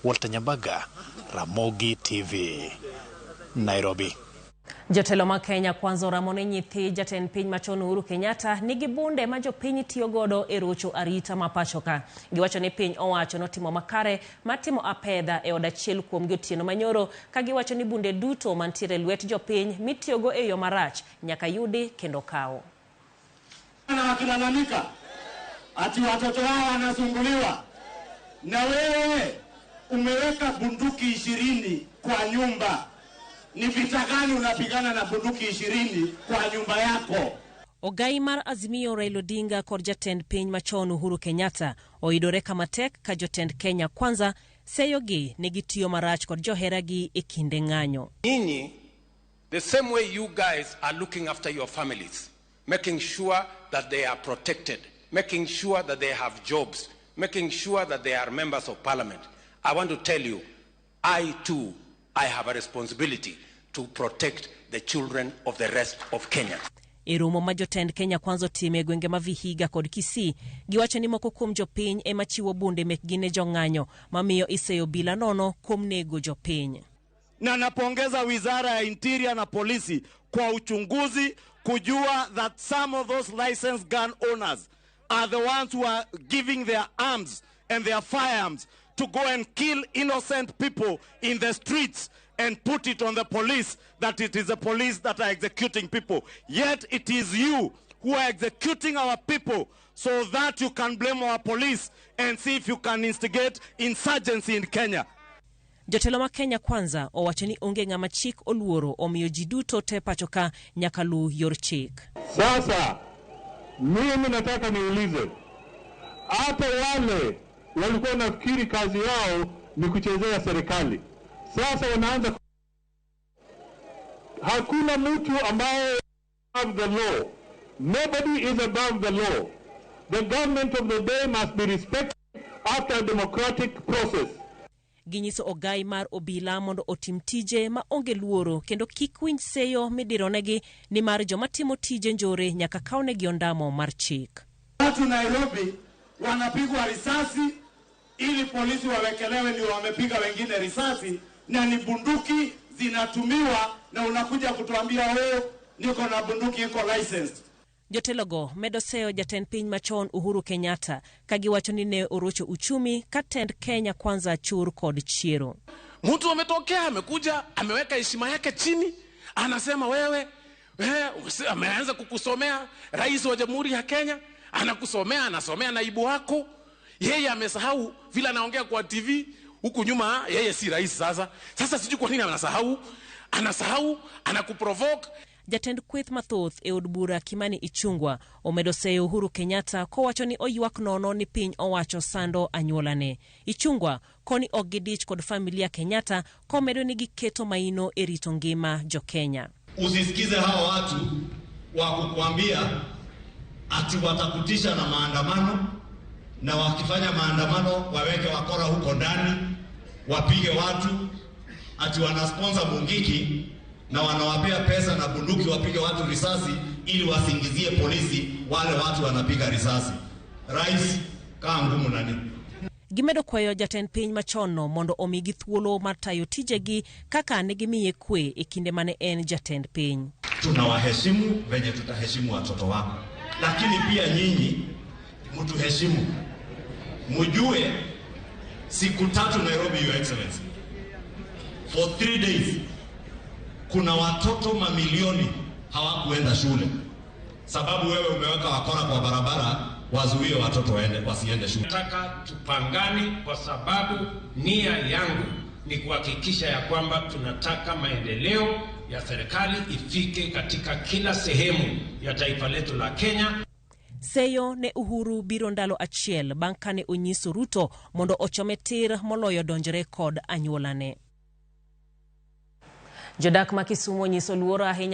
Walter Nyambaga, Ramogi TV, Nairobi. Jotelo ma Kenya Kwanza oramo ni nyithi jatend piny machon Uhuru Kenyatta nigi bunde ma jopiny tiyo godo e rocho arita ma pacho ka. Giwacho ni piny owacho notimo makare mar timo apedha e od achiel kuomgi otieno manyoro ka giwacho ni bunde duto mantiere e lwet jopiny mitiyogo e yo marach nyaka yudi kendo kaw. Na wakilalamika ati watoto wao wanasumbuliwa, na wewe umeweka bunduki 20 kwa nyumba. Ni vita gani unapigana na bunduki 20 kwa nyumba yako? Ogai mar Azimio Raila Odinga kod jatend piny machon Uhuru Kenyatta oyudore kama tek ka jotend Kenya Kwanza seyogi ni gitiyo marach kod joheragi e kinde ng'anyo. Nyinyi, the same way you guys are looking after your families, making sure that they are protected, making sure that they have jobs, making sure that they are members of parliament. I want to tell you, I too, I have a responsibility to protect the children of the rest of Kenya. E romo ma jotend Kenya Kwanza otimo e gwenge ma Vihiga kod Kisii, giwacho ni moko kuom jopiny ema chiwo bunde mekgi ne jong'anyo, mamiyo iseyo obila nono kuom nego jopiny. Na napongeza Wizara ya Interior na polisi kwa uchunguzi kujua that some of those licensed gun owners are the ones who are giving their arms and their firearms to go and kill innocent people in the streets and put it on the police that it is the police that are executing people. Yet it is you who are executing our people so that you can blame our police and see if you can instigate insurgency in Kenya. Jotelo ma Kenya Kwanza owacho ni onge ng'ama chik oluoro, omiyo ji duto te pacho ka nyaka luw yor chik. Sasa mimi nataka niulize, hata wale walikuwa nafikiri kazi yao ni kuchezea serikali, sasa wanaanza. Hakuna mtu ambaye above the law. Nobody is above the law. The government of the day must be respected after a democratic process. Ginyiso ogai mar obila mondo otim tije ma onge luoro kendo kik winj seyo midironegi nimar joma timo tije njore nyaka kawnegi ondamo mar chik. Watu Nairobi wanapigwa risasi ili polisi wawekelewe ndio wamepiga wengine risasi, na ni bunduki zinatumiwa, na unakuja kutuambia wewe niko na bunduki iko licensed. Jotelogo medo seyo jatend piny machon Uhuru Kenyatta ka giwacho ni ne orocho uchumi ka tend Kenya Kwanza chur kod chiero. Mtu ametokea, amekuja, ameweka heshima yake chini, anasema wewe, ameanza kukusomea rais wa Jamhuri ya Kenya, anakusomea, anasomea naibu wako. Yeye amesahau vile anaongea kwa TV huku nyuma, yeye si rais sasa. Sasa sijui kwa nini anasahau, anasahau, anakuprovoke. Jatend kweth mathoth e od bura Kimani Ichung'wa omedo seyo Uhuru Kenyatta kowacho ni oywak nono ni piny owacho sando anyuolane. Ichung'wa koni ok gidich kod familia Kenyatta komedo ni giketo maino e rito ngima jo-Kenya. Usisikize hao watu wa kukuambia ati watakutisha na maandamano, na wakifanya maandamano waweke wakora huko ndani, wapige watu, ati wanasponsor Mungiki na wanawapea pesa na bunduki wapige watu risasi ili wasingizie polisi wale watu wanapiga risasi. Rais, kaa ngumu nani. Gimedo kwayo jatend piny machon mondo omigi thuolo mar tayo tijegi kaka ne gimiye kwe e kinde mane en jatend piny. Tunawaheshimu venye tutaheshimu watoto wako, lakini pia nyinyi mtuheshimu, mujue siku 3 Nairobi, Your Excellency, for 3 days kuna watoto mamilioni hawakuenda shule sababu wewe umeweka wakora kwa barabara wazuie watoto wasiende shule. Nataka tupangane kwa sababu nia yangu ni kuhakikisha ya kwamba tunataka maendeleo ya serikali ifike katika kila sehemu ya taifa letu la Kenya. Seyo ne Uhuru biro ndalo achiel bang' kane onyiso Ruto mondo ochome tir moloyo donjore kod anyuolane. Jodak ma Kisumu onyiso luoro ahinya.